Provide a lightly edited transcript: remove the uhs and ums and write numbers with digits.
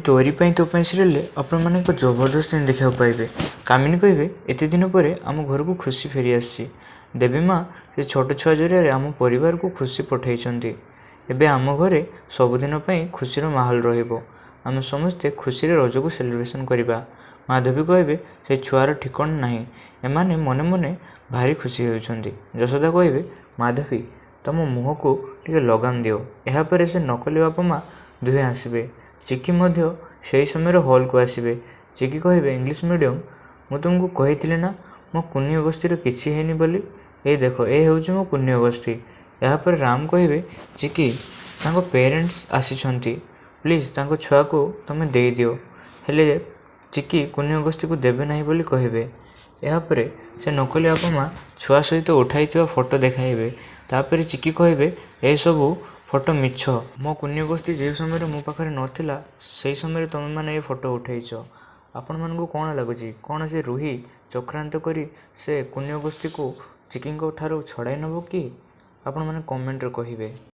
ତୋରି ପାଇଁ ତୋ ପାଇଁ ସିରିଏଲ୍ରେ ଆପଣମାନେ ଏକ ଜବରଦସ୍ତ ସିନ୍ ଦେଖିବାକୁ ପାଇବେ। କାମିନୀ କହିବେ, ଏତେ ଦିନ ପରେ ଆମ ଘରକୁ ଖୁସି ଫେରି ଆସିଛି। ଦେବୀ ମା ସେ ଛୋଟ ଛୁଆ ଜରିଆରେ ଆମ ପରିବାରକୁ ଖୁସି ପଠାଇଛନ୍ତି। ଏବେ ଆମ ଘରେ ସବୁଦିନ ପାଇଁ ଖୁସିର ମାହୋଲ ରହିବ। ଆମେ ସମସ୍ତେ ଖୁସିରେ ରଜକୁ ସେଲିବ୍ରେସନ୍ କରିବା। ମାଧବୀ କହିବେ, ସେ ଛୁଆର ଠିକଣା ନାହିଁ, ଏମାନେ ମନେ ମନେ ଭାରି ଖୁସି ହେଉଛନ୍ତି। ଯଶୋଦା କହିବେ, ମାଧବୀ ତମ ମୁହଁକୁ ଟିକେ ଲଗାମ ଦିଅ। ଏହାପରେ ସେ ନକଲି ବାପା ମା ଦୁହେଁ ଆସିବେ। ଚିକି ମଧ୍ୟ ସେହି ସମୟରେ ହଲ୍କୁ ଆସିବେ। ଚିକି କହିବେ, ଇଂଲିଶ ମିଡ଼ିୟମ୍, ମୁଁ ତୁମକୁ କହିଥିଲି ନା ମୋ କୁନି ଅଗସ୍ତିର କିଛି ହେଇନି ବୋଲି। ଏଇ ଦେଖ, ଏ ହେଉଛି ମୋ କୁନି ଅଗସ୍ତି। ଏହାପରେ ରାମ କହିବେ, ଚିକି ତାଙ୍କ ପେରେଣ୍ଟସ୍ ଆସିଛନ୍ତି, ପ୍ଲିଜ୍ ତାଙ୍କ ଛୁଆକୁ ତୁମେ ଦେଇଦିଅ। ହେଲେ ଚିକି କୁନି ଅଗସ୍ତିକୁ ଦେବେ ନାହିଁ ବୋଲି କହିବେ। ଏହାପରେ ସେ ନକଲି ବାପା ମା ଛୁଆ ସହିତ ଉଠାଇଥିବା ଫଟୋ ଦେଖାଇବେ। ତାପରେ ଚିକି କହିବେ, ଏସବୁ ଫଟୋ ମିଛ। ମୋ କୁନି ଅଗସ୍ତି ଯେଉଁ ସମୟରେ ମୋ ପାଖରେ ନଥିଲା, ସେହି ସମୟରେ ତୁମେମାନେ ଏ ଫଟୋ ଉଠାଇଛ। ଆପଣମାନଙ୍କୁ କ'ଣ ଲାଗୁଛି, କ'ଣ ସେ ରୁହି ଚକ୍ରାନ୍ତ କରି ସେ କୁନି ଅଗସ୍ତିକୁ ଚିକିଙ୍କ ଠାରୁ ଛଡ଼ାଇ ନେବ କି? ଆପଣମାନେ କମେଣ୍ଟରେ କହିବେ।